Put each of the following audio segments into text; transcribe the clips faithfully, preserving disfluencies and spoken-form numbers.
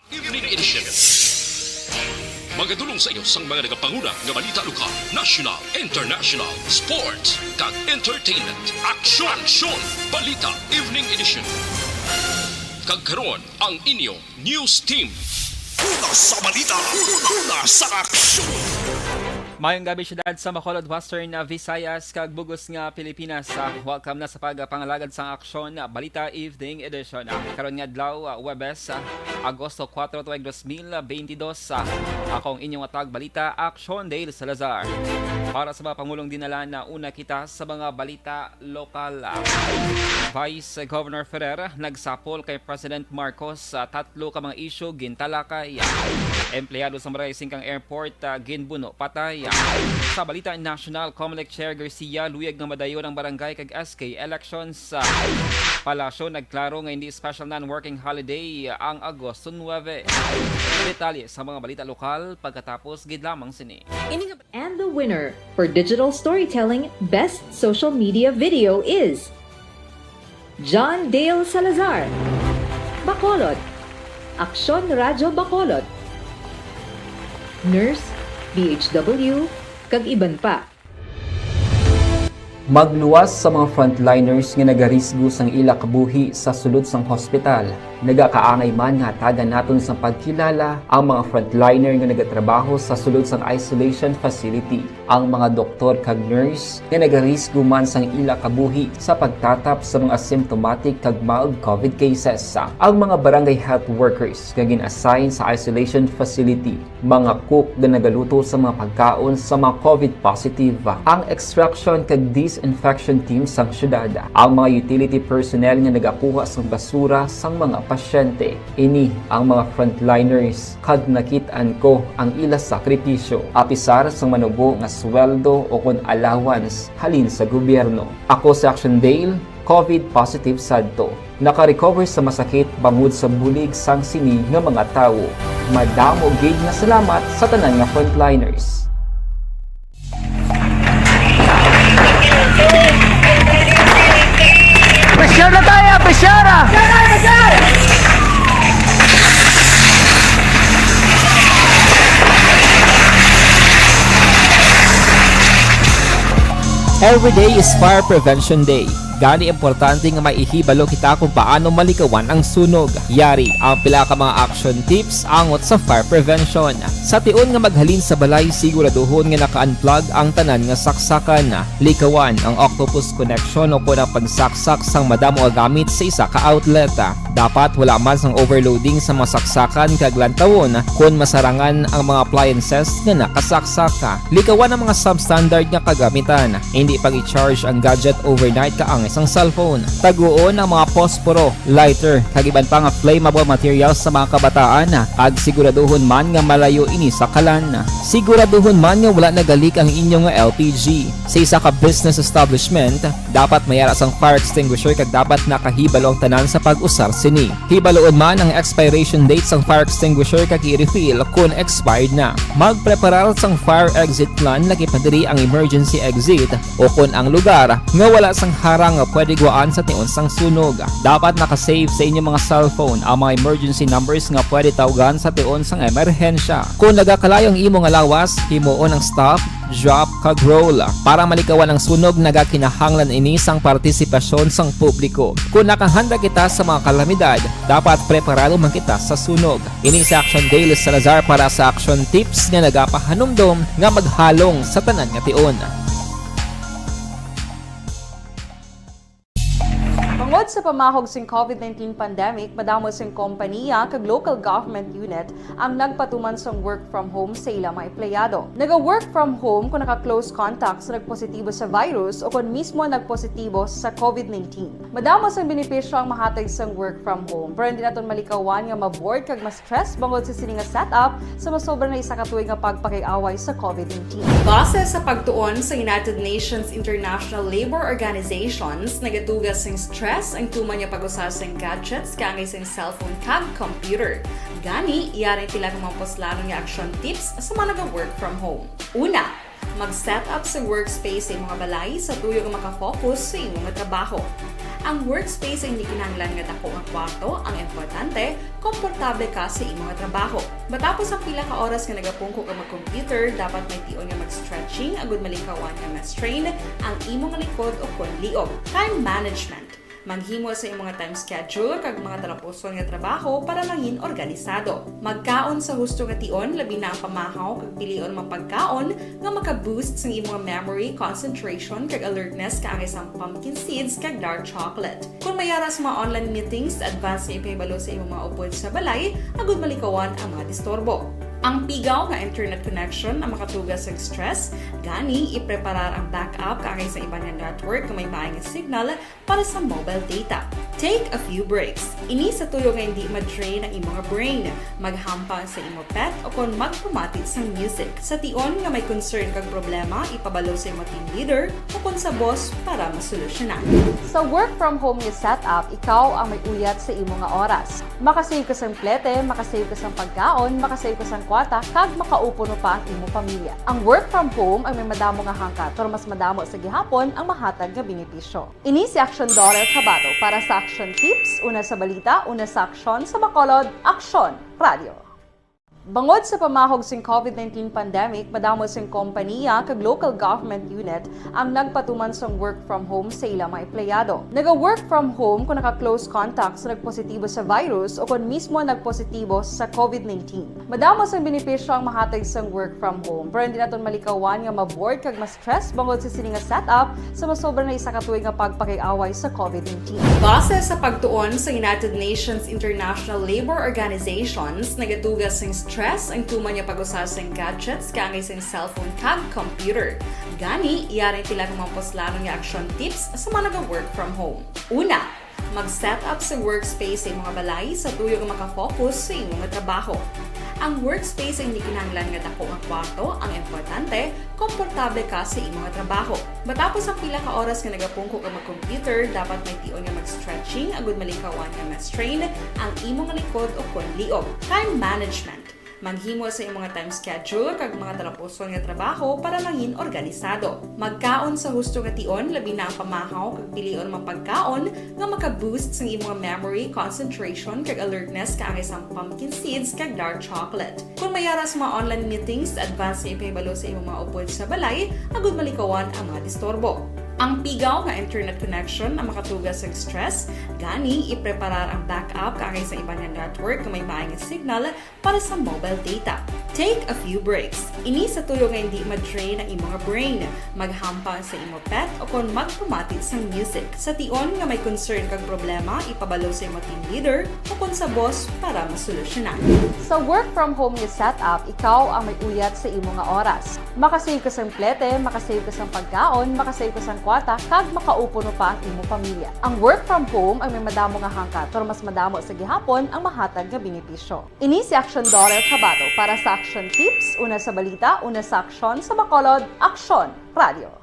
Evening Edition. Magadulong sa inyo sang mga nagapanguna nga balita lokal, national, international, sports, kag entertainment. Aksyon! Aksyon! Balita Evening Edition. Kag karon, ang inyo news team. Una sa balita, una sa aksyon. Mayong gabi, syudad sa Bacolod, Western, ah, Visayas, kag bug-os nga Pilipinas. Ah, welcome na sa pagpangalagad sang aksyon, ah, Balita Evening Edition. Ah, karon nga adlaw, ah, Huwebes, ah, Agosto kuwatro, tuig dos mil beintidos. Ah, ako ang inyong atag balita, Aksyon Dale Salazar. Para sa mga pangulong dinala, nauna kita sa mga balita lokal. Vice Governor Ferrer nagsapol kay President Marcos sa tatlo ka mga isyu gintalakay. Empleyado sa Barangay Singkang Airport, ah, ginbuno patay. Sa balita nasyonal, Comelec Chair Garcia luyag nga madayon ang barangay kag S K elections. Sa Palasyo, nagklaro nga hindi special non-working holiday ang Agosto nuwebe. Detalye sa mga balita lokal pagkatapos gid lamang sini. And the winner for digital storytelling best social media video is John Dale Salazar, Bacolod, Aksyon Radyo Bacolod, nurse, D H W, kag iban pa. Magluwas sa mga frontliners nga nagarisgo sang ila kabuhi sa sulod sang hospital. Nagakaangay man nga hatagan naton sang pagkilala ang mga frontliner nga nagatrabaho sa sulod sang isolation facility, ang mga doktor kag nurse nga nagarisgo man sang ila kabuhi sa pagtatap sa mga asymptomatic kag mild covid cases, ang mga barangay health workers nga gin-assign sa isolation facility, mga cook nga nagaluto sa mga pagkaon sa mga covid positive, ang extraction kag disinfection team sang syudad, ang mga utility personnel nga nagakuha sang basura sang mga pasyente. Ini ang mga frontliners, kag nakit-an ko ang ila sakripisyo, apisar sang manubo nga sweldo o kon allowance halin sa gobyerno. Ako si Action Dale, covid positive sadto. Naka-recover sa masakit bangod sa bulig sang sini nga mga tawo. Madamo gid nga salamat sa tanan nga frontliners. Pressure na tayo! Pressure na! Every day is Fire Prevention Day. Gani, importante nga may ihibalo kita kung paano malikawan ang sunog. Yari ang pila ka mga action tips angot sa fire prevention. Sa tion nga maghalin sa balay, siguraduhon nga naka-unplug ang tanan nga saksakan. Likawan ang octopus connection o kon ang pagsaksak sang madamo nga gamit sa isa ka outlet. Dapat wala man sang overloading sa mga saksakan kag lantawon kon masarangan ang mga appliances nga nakasaksak. Likawan ang mga substandard nga kagamitan. Hindi pag-i-charge ang gadget overnight kaangay sang cellphone. Taguon ang mga posporo, lighter, kag iban pa nga flammable materials sa mga kabataan, kag siguraduhon man nga malayo ini sa kalan. Siguraduhon man nga wala nagalik ang inyo nga L P G. Sa isa ka business establishment, dapat may ara sang fire extinguisher kag dapat nakahibalo ang tanan sa pag-usar sini. Hibaluon man ang expiration date sang fire extinguisher kag i-refill kon expired na. Magpreparar sang fire exit plan, laki pa diri ang emergency exit o kon ang lugar nga wala sang harang nga pwede gwaan sa tion sang sunog. Dapat naka-save sa inyo mga cellphone ang mga emergency numbers nga pwede tawgan sa tion sang emerhensya. Kon nagakalayo ang imo nga lawas, himuon ang stop, drop, kag roll. Para malikawan ang sunog, nagakinahanglan ini sang partisipasyon sang publiko. Kon nakahanda kita sa mga kalamidad, dapat preparado man kita sa sunog. Ini si Action Dale Salazar para sa Action Tips nga nagapahanumdom nga maghalong sa tanan nga tion. Tungod sa pamahog sing covid nineteen pandemic, madamo sing kompaniya kag local government unit ang nagpatuman sang work from home sa ila mga empleyado. Naga-work from home kung naka-close contact sa nagpositibo sa virus o kon mismo nagpositibo sa covid nineteen. Madamo sang benepisyo ang mahatag sang work from home, pero hindi naton malikawan nga ma-bored kag ma-stress bangod sa sini nga setup sa masobra na isa ka tuig nga pagpakig-away sa covid nineteen. Base sa pagtuon sa United Nations International Labour Organizations, nagaduga sing stress ang tuman nga pag-usa sing gadgets kaangay sing cellphone kag computer. Gani, yari ang pila ka mga puslanon nga action tips sa mga naga-work from home. Una, Mag-set up sa workspace sa imong balay sa tuyo nga makafocus sa imong trabaho. Ang workspace ay hindi kinahanglan nga dako nga kwarto. Ang importante, komportable ka sa imong trabaho. Matapos ang pila ka oras nga nagapungko ka mag-computer, dapat may tion nga mag-stretching agud malikawan nga ma-strain ang imong likod o kon liog. Time management. Maghimo sa imong time schedule kag mga talapuson nga trabaho para mangin organisado. Magkaon sa husto nga tion, labi na ang pamahaw kag pilion mga pagkaon nga maka-boost sang imong memory, concentration, kag alertness, kaangay sang pumpkin seeds kag dark chocolate. Kung may ara sa mga online meetings, advance nga ipahibalo sa imong mga upod sa balay agud malikawan ang mga disturbo. Ang pigaw nga internet connection ang makatuga sa stress, gani ipreparar ang backup kaangay sa iban nga network nga may maay nga signal para sa mobile data. Take a few breaks. Ini sa tuyo nga hindi ma-drain ang imong brain. Maghampang sa imo pet o kon magpamati sang music. Sa tion nga may concern kag problema, ipabalo sa imo team leader o kon sa boss para masolusyonan. Sa work from home nga setup, ikaw ang may uyat sa imo nga oras. Makasave ka sang plete, makasave ka sang pagkaon, makasave ka sang kwarta, kag makaupuno pa ang imo pamilya. Ang work from home ang may madamo nga hangkat, pero mas madamo sa gihapon ang mahatag nga benepisyo. Ini si Aksyon Dorel Cabato para sa Aksyon Tips, una sa balita, una sa aksyon, sa Bacolod, Aksyon Radio. Bangod sa pamahog sing covid nineteen pandemic, madamo sing kompanya kag local government unit ang nagpatuman sang work from home sa ila mga empleyado. Naga-work from home kung naka-close contact sa nagpositibo sa virus o kon mismo nagpositibo sa covid nineteen. Madamo sang benepisyo ang mahatag sang work from home, pero hindi naton malikawan nga ma-bored kag ma-stress bangod sa sini nga setup sa masobra na isa ka tuig nga pagpakig-away sa covid nineteen. Base sa pagtuon sa United Nations International Labour Organizations, nagatuga sing stress ang tuman nga pag-usa sing gadgets kaangay sing cellphone kag computer. Gani, yari ang pila ka mga puslanon nga action tips sa mga naga-work from home. Una, mag-set up sa workspace sa imong balay sa tuyo nga makafocus sa imong trabaho. Ang workspace ay hindi kinahanglan nga dako nga kwarto. Ang importante, komportable ka sa imong trabaho. Matapos ang pila ka oras nga nagapungko ka mag-computer, dapat may tion nga mag-stretching agud malikawan nga ma-strain ang imong likod o kon liog. Time management. Maghimo sa imong time schedule kag mga talapuson nga trabaho para mangin organisado. Magkaon sa husto nga tion, labi na ang pamahaw kag pilion mga pagkaon nga maka-boost sang imong memory, concentration, kag alertness kaangay sang pumpkin seeds kag dark chocolate. Kung may ara sa mga online meetings, advance nga ipahibalo sa imong mga upod sa balay agud malikawan ang mga disturbo. Ang pigaw nga internet connection ang makatuga sa stress, gani ipreparar ang backup kaangay sa iban nga network nga may maay nga signal para sa mobile data. Take a few breaks. Ini sa tuyo nga hindi ma-drain ang imong brain. Maghampang sa imo pet o kon magpamati sang music. Sa tion nga may concern kag problema, ipabalo sa imo team leader o kon sa boss para masolusyonan. Sa work from home nga setup, ikaw ang may uyat sa imo nga oras. Makasave ka sang plete, makasave ka sang pagkaon, makasave ka sang kwarta, kag makaupuno pa ang imo pamilya. Ang work from home ang may madamo nga hangkat, pero mas madamo sa gihapon ang mahatag nga benepisyo. Ini si Aksyon Dorel Cabato para sa Aksyon Tips, una sa balita, una sa aksyon, sa Bacolod, Aksyon Radio.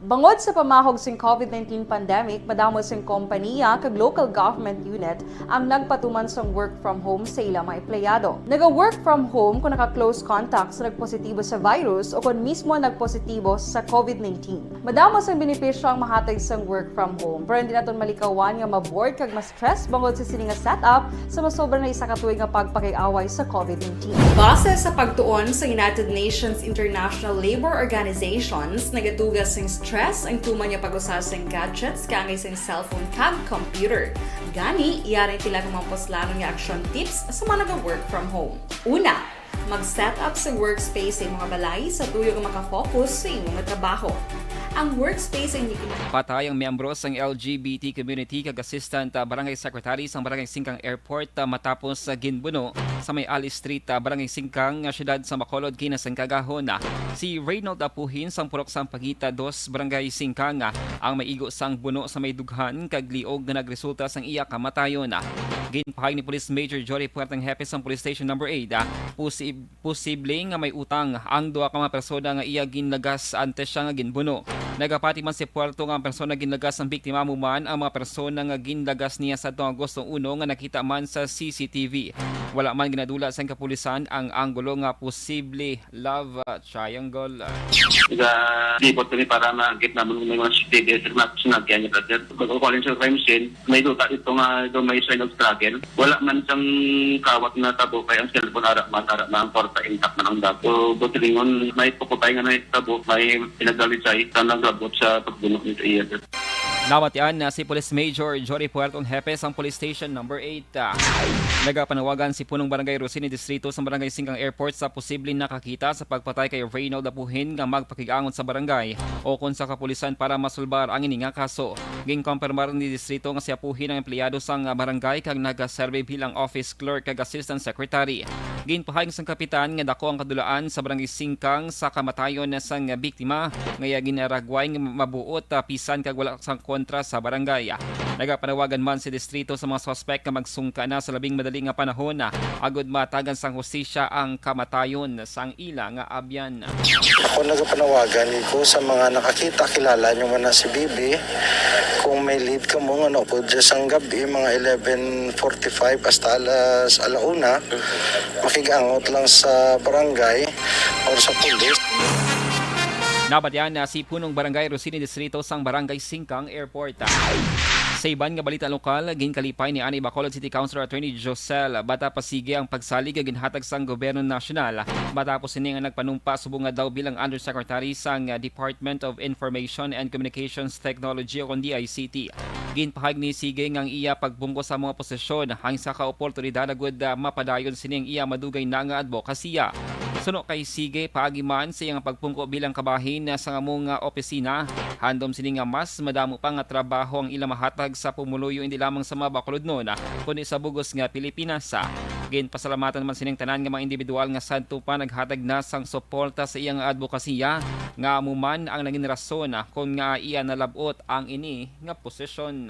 Bangod sa pamahog sing covid nineteen pandemic, madamo sing kompanya kag local government unit ang nagpatuman sang work from home sa ila mga empleyado. Naga-work from home kung naka-close contact sa nagpositibo sa virus o kon mismo nagpositibo sa covid nineteen. Madamo sang benepisyo ang mahatag sang work from home, pero hindi naton malikawan nga ma-bored kag ma-stress bangod sa sini nga setup sa masobra na isa ka tuig nga pagpakig-away sa covid nineteen. Base sa pagtuon sa United Nations International Labour Organizations, nagatuga sing stress ang tuman nga pag-usa sing gadgets kaangay sing cellphone kag computer. Gani, yari ang pila ka mga puslanon nga action tips sa mga naga-work from home. Una, mag-set up sa workspace sa imong balay sa tuyo nga makafocus sa imong trabaho. Ang workspace ay hindi Patay ang miyembro sang L G B T community kag assistant, ah, barangay secretary sang Barangay Singkang Airport, ah, matapos, ah, ginbuno sa may Ali Street, ah, Barangay Singkang, ah, siyudad sa Bacolod, kinabukasan. Si Reynold Apuhin sang Purok Sampaguita dos, Barangay Singkang, ah, ang may igo sang buno sa may dughan kag liog nga nagresulta sang iya kamatayon. Ginpahayag ni Police Major Jory Puertang, hepe sang Police Station Number Eight, ah, posib-, posible nga may utang ang duha ka mga persona nga iya ginlagas antes siya nga ginbuno. Nagapati man si Puerto nga ang persona ginlagas sang biktima amo man ang mga persona nga ginlagas niya sa Agosto uno nga nakita man sa C C T V. Wala man ginadula sang kapulisan ang anggulo nga posible love, ah, triangle. Nagalibot kami para makita namon kung may mga C C T V sa mga sinagyan niya, brother. Pag-calling sa crime scene, may duta dito nga daw may sign of struggle. Wala man sang kawat na tabo kay ang cellphone ara man, ara man, ang kwarta intact man ang dato. So, buti lingon, may pukupay nga may tabo, may pinagdalisay sa naglabot sa pagbuno nito iya, sir. Namatian na si Police Major Jory Puerto, ang hepe sang Police Station Number Eight. Ah, nagapanawagan si Punong Barangay Rosini Distrito sa Barangay Singkang Airport sa posibleng nakakita sa pagpatay kay Reynold Apuhin nga magpakig-angot sa barangay o kon sa kapulisan para masulbar ang ini nga kaso. Ginkompirmar ni Distrito nga si Apuhin ang empleyado sang barangay kag nagaserbi bilang office clerk kag assistant secretary. Ginpahayag sang kapitan nga dako ang kadulaan sa Barangay Singkang sa kamatayon sang biktima nga iya ginaragway nga mabuot, ah, pisan kag wala sang kontra sa barangay. Nagapanawagan man si Distrito sa mga suspek nga magsungka na sa labing madali nga panahon, ah, agud matagan sang hustisya ang kamatayon sang ila nga abyan. Ako nagapanawagan ko sa mga nakakita, kilala nyo man na si Bibi. Kung may lead ka mo nga naupod dyan sang gabi, mga eleven forty-five hasta alas alauna, makig-angot lang sa barangay or sa pulis. Nabatian na si Punong Barangay Rosini Distrito sang Barangay Singkang Airport. Sa iban nga balita lokal, ginkalipay ni ani Bacolod City Councilor Attorney Josel Bata Pasige ang pagsalig nga ginhatag sang gobyerno nasyonal matapos sini nga nagpanumpa subong nga daw bilang undersecretary sang Department of Information and Communications Technology o kon D I C T. Ginpahayag ni Sige nga ang iya pagpungko sa mga posisyon hangin sa kaoportunidad agud, ah, mapadayon sini ang iya madugay na nga adbokasiya. Suno kay Sige, paagi man sa iyang pagpungko bilang kabahin sa amo nga opisina, handom sini nga mas madamo pa nga trabaho ang ila mahatag sa pumuluyo, hindi lamang sa mga Bacolodnon, kundi sa bugos nga Pilipinas. Ginpasalamatan man sining tanan nga mga individual nga sadto pa naghatag na sang suporta sa iya nga adbokasiya, nga amo man ang naging rason kon nga iya nalab-ot ang ini nga posisyon.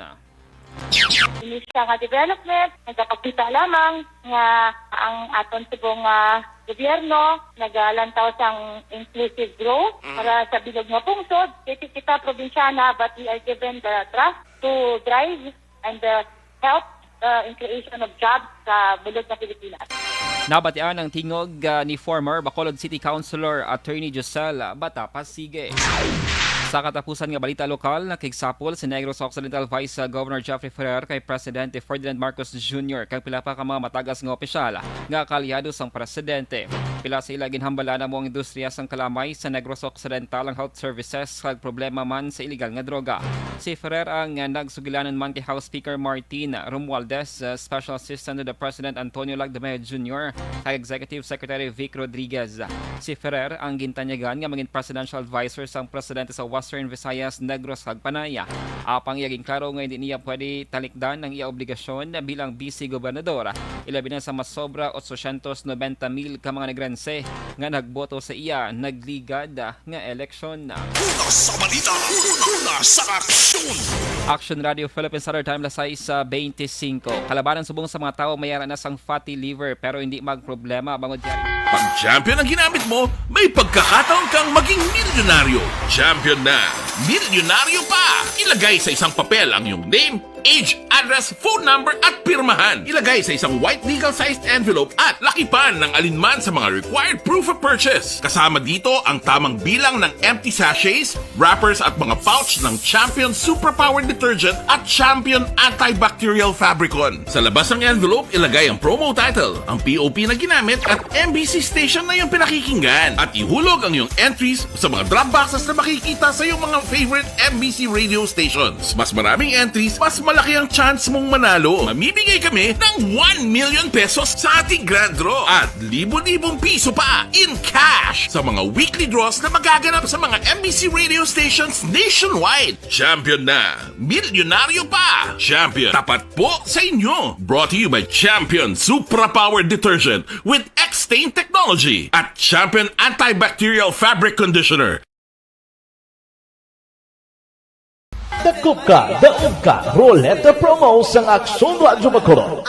Ini siya nga development, nagapakita lamang nga ang aton subong nga gobyerno nagalantaw sang inclusive growth Mm. para sa bilog nga pungsod. Kay kita probinsyana, but we are given the trust to drive and, uh, help, uh, in creation of jobs sa bulog nga Pilipinas. Nabatian ang tingog, ah, ni former Bacolod City Councilor Attorney Josel Bata Pasige. Sa katapusan nga balita lokal, nakigsapol si Negros Occidental Vice Governor Jeffrey Ferrer kay Presidente Ferdinand Marcos Junior kag pila pa ka mga matagas nga opisyal nga kaalyado sang presidente. Pila sa ila ginhambalan amo ang industriya sang kalamay sa Negros Occidental, ang health services, kag problema man sa iligal nga droga. Si Ferrer ang, ah, nagsugilanon man kay House Speaker Martin Romualdez, ah, Special Assistant to the President Antonio Lagdameo Junior, kag Executive Secretary Vic Rodriguez. Si Ferrer ang gintanyagan nga maging presidential advisor sang presidente sa Western Visayas, Negros, kag Panay. Apang iya ginklaro nga hindi niya pwede talikdan ang iya obligasyon bilang vice gobernador, ilabi na sa mas sobra otsosyentos nobenta mil ka mga Negrense nga nagboto sa iya, nagligad nga eleksyon. Una sa balita, una sa aksyon. Action Radio Philippines Standard Time, alas sais, ah, bente singko. Kalabanan subong sa mga tawo may ara na sang fatty liver pero hindi magproblema bangod kay Pag champion ang ginamit mo, may pagkakataon kang maging milyonaryo. Champion na, milyonaryo pa! Ilagay sa isang papel ang iyong name, age, address, phone number, at pirmahan. Ilagay sa isang white legal-sized envelope at lakipan ng alinman sa mga required proof of purchase. Kasama dito ang tamang bilang ng empty sachets, wrappers, at mga pouch ng Champion Superpower Detergent at Champion Antibacterial Fabricon. Sa labas ng envelope, ilagay ang promo title, ang P O P na ginamit, at M B C station na iyong pinakikinggan. At ihulog ang iyong entries sa mga drop boxes na makikita sa iyong mga favorite M B C radio stations. Mas maraming entries, mas malaki ang chance mong manalo. Mamimigay kami ng one million pesos sa ating grand draw at libo-libong piso pa in cash sa mga weekly draws na magaganap sa mga M B C radio stations nationwide. Champion na! Milyonaryo pa! Champion, tapat po sa inyo! Brought to you by Champion Supra Power Detergent with X-Stain Technology at Champion Antibacterial Fabric Conditioner. Dakop ka, daog ka, Roleta Promo sang Aksyon Radyo Bacolod.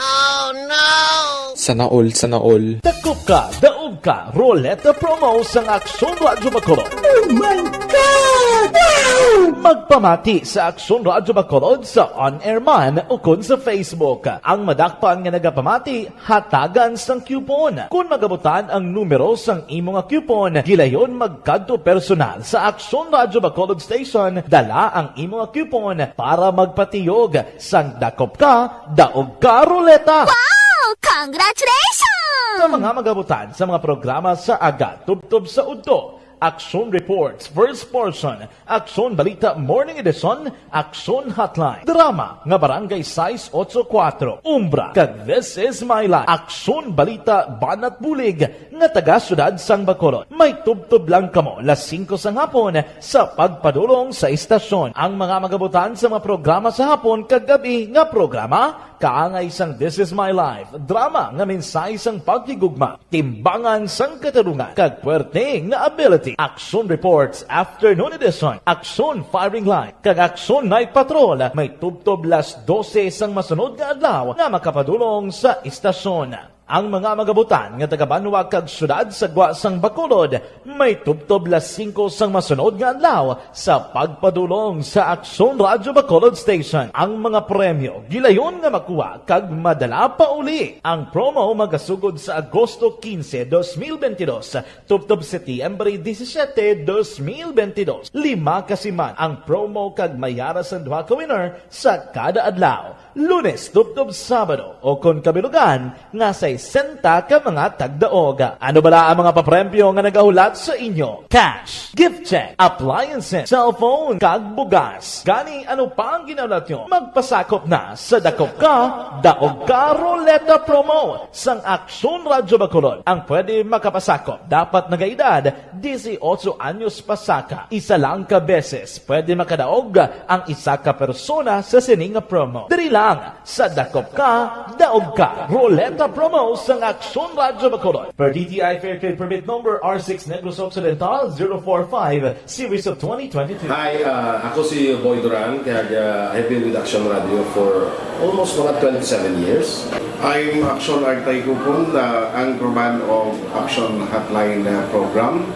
Sana all, sana all. Dakop ka, daog Ka Roleta Promo sang Aksyon Radyo Bacolod. Oh my God! Wow! Magpamati sa Aksyon Radyo Bacolod sa on-air man ukon sa Facebook. Ang madakpan nga nagapamati, hatagan sang coupon. Kon magabutan ang numero sang imo nga coupon, gilayon magkadto personal sa Aksyon Radyo Bacolod Station, dala ang imo nga coupon para magpatiyog sang dakop ka, daog ka roleta. Wow! Congratulations! Sa mga magabutan sa mga programa sa aga tubtob sa udto, Aksyon Reports, First Portion, Aksyon Balita Morning Edition, Aksyon Hotline, drama nga Barangay sais ocho kuatro, Umbra, kag This Is My Life, Aksyon Balita Banat Bulig nga taga Siyudad sang Bacolod. May tubtob lang kamo las singko sang hapon sa pagpadulong sa istasyon. Ang mga magabutan sa mga programa sa hapon kag gab-i nga programa, kaangay sang This Is My Life, drama nga mensahe sang paghigugma, timbangan sang katarungan, kag puwerte nga ability. Aksyon Reports Afternoon Edition, Aksyon Firing Line, kag Aksyon Night Patrol may tubtob las dose sang masunod nga adlaw nga makapadulong sa istasyon. Ang mga magabutan nga taga-banwa kag siyudad sa gwa sang Bacolod may tubtob las singko sang masunod nga adlaw sa pagpadulong sa Aksyon Radyo Bacolod Station. Ang mga premyo gilayon nga makuha kag madala pa uli. Ang promo magasugod sa Agosto quince, dos mil veintidós, tubtob Setyembre disisiete, dos mil veintidós. Lima ka siman ang promo kag may ara sang duha ka winner sa kada adlaw. Lunes tubtob Sabado, o kon kabilugan nga sesenta ka mga tagdaog. Ano bala ang mga papremyo nga nagahulat sa inyo? Cash, gift check, appliances, cellphone, kag bugas. Gani, ano pa ang ginahulat nyo? Magpasakop na sa Dakop Ka, Daog Ka Roleta Promo sang Aksyon Radyo Bacolod. Ang pwede makapasakop dapat nagaedad disiotso anyos pasaka. Isa lang ka beses pwede makadaog ang isa ka persona sa sini nga promo. Diri lang sa Dakop Ka, Daog Ka Roleta Promo sang Aksyon Radyo Bacolod. Per D T I Fair Trade Permit Number R six Negros Occidental zero four five, Series of twenty twenty-two. Hi, uh, ako si Boy Duran, kag, uh, I've been with Action Radio for almost mga twenty-seven years. I'm Action Artay Kupon, the anchorman of Action Hotline, uh, program.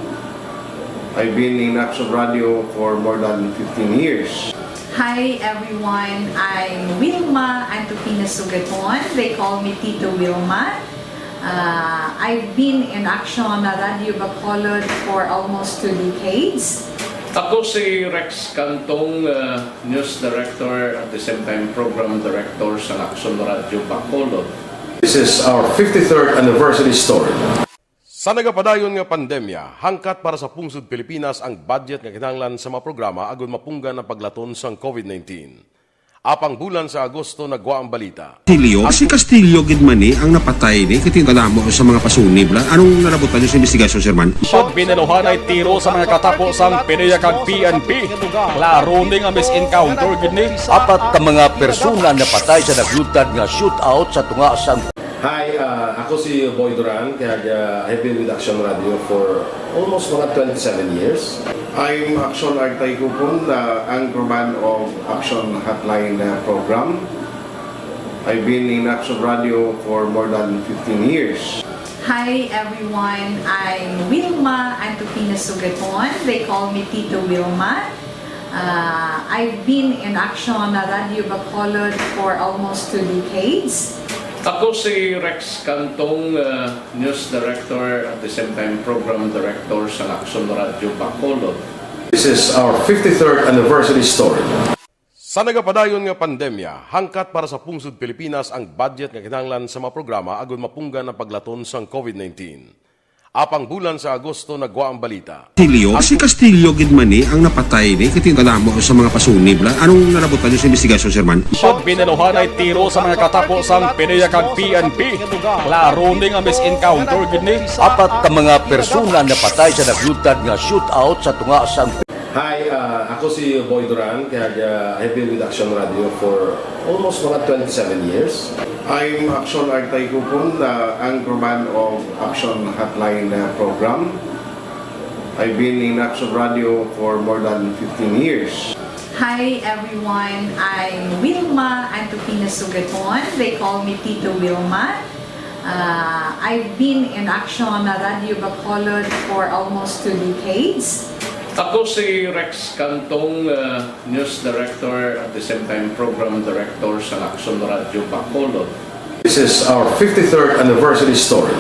I've been in Action Radio for more than fifteen years. Hi everyone, I'm Wilma Antupina Sugaton. They call me Tito Wilma. Uh, I've been in Action Radio Bacolod for almost two decades. Ako si Rex Cantong, uh, News Director at the same time Program Director sa Action Radio Bacolod. This is our fifty-third anniversary story. Sa nagapadayon nga pandemya, hangkat para sa pungsod Pilipinas ang budget nga kinahanglan sa mga programa agud mapunggan ang paglaton sang covid nineteen. Apang bulan sa Agosto nagwa ang balita. Castillo? Si Castillo gid man ni ang napatay ni, kay kadamo sa mga pasunib la. Anong nalabutan niyo sa investigasyon, Sir Man? Pagbinunuhan ay tiro sa mga katapo sang PDEA kag P N P. Klaro ni nga mis-encounter gid ni. Apat ka mga persona napatay sa naglutad nga shootout sa tunga sang Hi, uh, ako si Boy Duran, kag, uh, I've been with Action Radio for almost mga twenty-seven years. I'm Action Artay Kupon, the anchorman of Action Hotline, uh, program. I've been in Action Radio for more than fifteen years. Hi everyone, I'm Wilma Antupina Sugaton. They call me Tito Wilma. Uh, I've been in Action Radio Bacolod for almost two decades. Ako si Rex Cantong, uh, News Director at the same time Program Director sa Action Radio Bacolod. This is our fifty-third anniversary story. Sa nagapadayon nga pandemya, hangkat para sa pungsod Pilipinas ang budget nga kinahanglan sa mga programa agud mapunggan ang paglaton sang covid nineteen. Apang bulan sa Agosto nagwa ang balita. Castillo? Si Castillo gid man ni ang napatay ni, kay kadamo sa mga pasunib la. Anong nalabutan niyo sa investigasyon, Sir Man? Pagbinunuhan ay tiro sa mga katapo sang PDEA kag P N P. Klaro ni nga mis-encounter gid ni. Apat ka mga persona napatay sa naglutad nga shootout sa tunga sang Hi, uh, ako si Boy Duran, kag, uh, I've been with Action Radio for almost mga twenty-seven years. I'm Action Artay Kupon, the anchorman of Action Hotline, uh, program. I've been in Action Radio for more than fifteen years. Hi everyone, I'm Wilma Antupina Sugaton. They call me Tito Wilma. Uh, I've been in Action Radio Bacolod for almost two decades. Ako si Rex Cantong, uh, News Director, at the same time Program Director sa Action Radio Bacolod. This is our fifty-third anniversary story.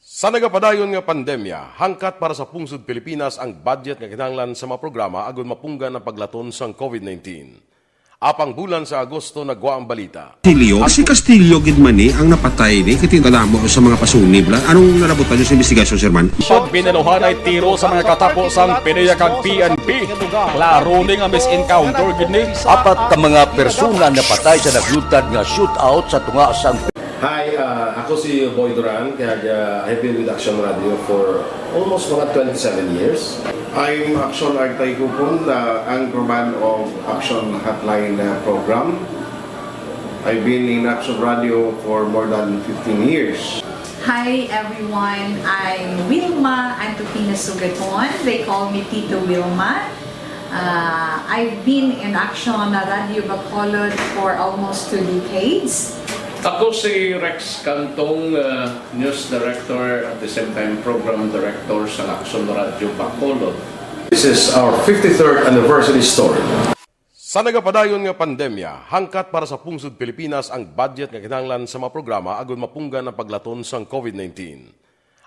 Sa nagapadayon nga pandemya, hangkat para sa pungsod Pilipinas ang budget nga kinahanglan sa mga programa agud mapunggan ang paglaton sang COVID nineteen. Apang bulan sa Agosto nagwa ang balita. Castillo? Si Castillo gid man ni ang napatay ni, kay kadamo sa mga pasunib la. Anong nalabutan niyo sa investigasyon, Sir Man? Pag binaluhan ay tiro sa mga katapo sang PDEA kag P N P. Klaro ni nga mis-encounter gid ni. Apat ka mga persona napatay sa naglutad nga shootout sa tunga sang Hi, ah, ako si Boy Duran, kag, ah, I've been with Action Radio for almost mga twenty-seven years. I'm Action Artay Kupon, the anchorman of Action Hotline, uh, program. I've been in Action Radio for more than fifteen years. Hi everyone, I'm Wilma Antokina Sugaton. They call me Tito Wilma. Uh, I've been in Action Radio Bacolod for almost two decades. Ako si Rex Cantong, uh, News Director, at the same time Program Director sa Action Radio Bacolod. This is our fifty-third anniversary story. Sa nagapadayon nga pandemya, hangkat para sa pungsod Pilipinas ang budget nga kinahanglan sa mga programa agud mapunggan ang paglaton sang COVID nineteen.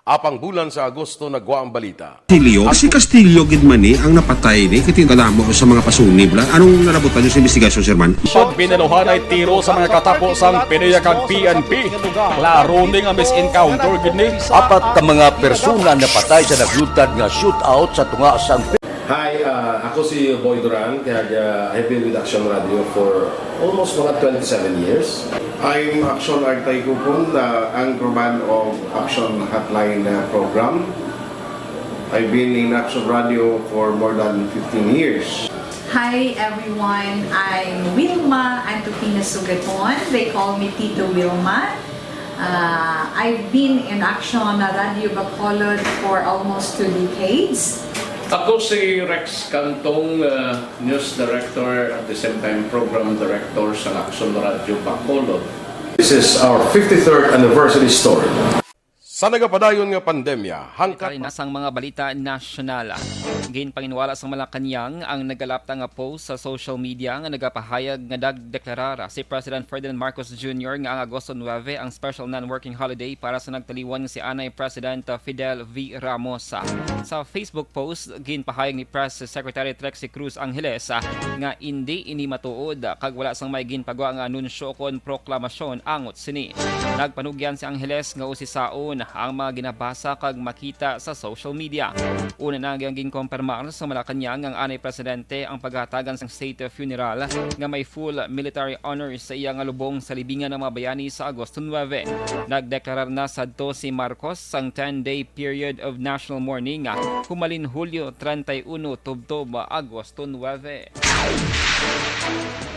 Apang bulan sa Agosto nagwa ang balita. Castillo? Si Castillo gid man ni ang napatay ni, kay kadamo sa mga pasunib la. Anong nalabutan niyo sa investigasyon, Sir Man? Pag binaluhan ay tiro sa mga katapo sang PDEA kag P N P. Klaro ni nga mis-encounter gid ni. Apat ka mga persona napatay sa naglutad nga shootout sa tunga sang Hi, ah, ako si Boy Duran, kag, ah, I've been with Action Radio for almost mga twenty-seven years. I'm Action Artay Kupon, the anchorman of Action Hotline, uh, program. I've been in Action Radio for more than fifteen years. Hi everyone, I'm Wilma Antokina Sugaton. They call me Tito Wilma. Uh, I've been in Action Radio Bacolod for almost two decades. Ako si Rex Cantong, uh, News Director, at the same time Program Director sa Action Radio Bacolod. This is our fifty-third anniversary story. Sa nagapadayon nga pandemya, hangkat Kari na sang mga balita nasyonal. Ginpanginwala sang Malacañang ang nagalapta nga post sa social media nga nagapahayag nga nagdeklarar si President Ferdinand Marcos Junior nga ang Agosto nuebe ang special non-working holiday para sa nagtaliwan nga si anay President Fidel V. Ramos. Sa Facebook post, ginpahayag ni Press Secretary Trixie Cruz Angeles nga indi ini matuod kag wala sang may ginpagwa nga anunsyo kon proklamasyon angot sini. Nagpanugyan si Angeles nga usisaon ang mga ginabasa kag makita sa social media. Una na nga ginkompirmar sa Malacañang ang anay presidente ang paghatagan sang state funeral nga may full military honors sa iya nga lubong sa libingan ng mga bayani sa Agosto nuebe. Nagdeklarar na sadto si Marcos sang ten-day period of national mourning, ah, humalin Hulyo treinta y uno tubtob Agosto nuebe.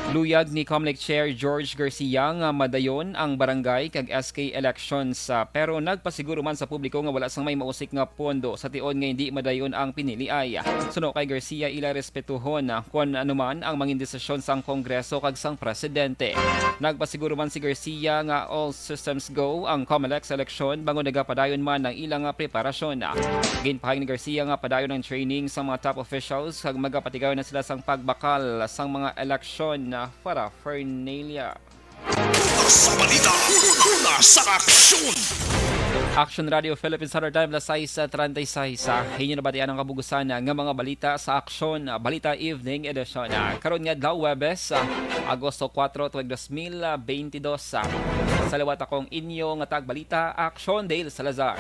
Luyag ni Comelec Chair George Garcia nga madayon ang barangay kag S K elections, ah, pero nagpasiguro man sa publiko nga wala sang may mausik nga pondo sa tion nga hindi madayon ang piniliay. Suno kay Garcia, ila respetuhon, ah, kon ano man ang mangin desisyon sang Kongreso kag sang Presidente. Nagpasiguro man si Garcia nga all systems go ang Comelec sa eleksyon bangod nagapadayon man ang ilang, ah, preparasyon. Ginpahayag ni Garcia nga padayon ang training sa mga top officials kag magapatigayon na sila sang pagbakal sang mga eleksyon, ah, para Fernalia. Sa balita, una sa aksyon. Action Radio Philippines Standard Time, alas sais treinta y seis. Ah, inyo nabatian ang kabugusan nga mga balita sa Aksyon, ah, Balita Evening Edition. Ah, karon nga adlaw, Huwebes, ah, Agosto kuwatro, tuig dos mil beintidos. Ah, sa liwat, akong inyo nga tagbalita, Aksyon Dale Salazar.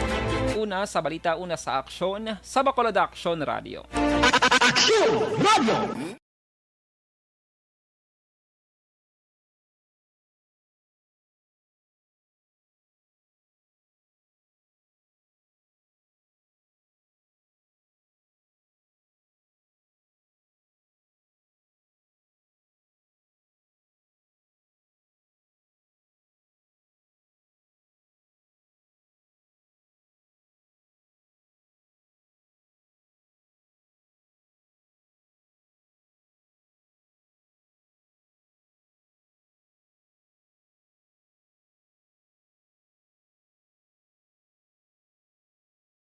Una sa balita, una sa aksyon, sa Bacolod Aksyon Radio. Aksyon Radio!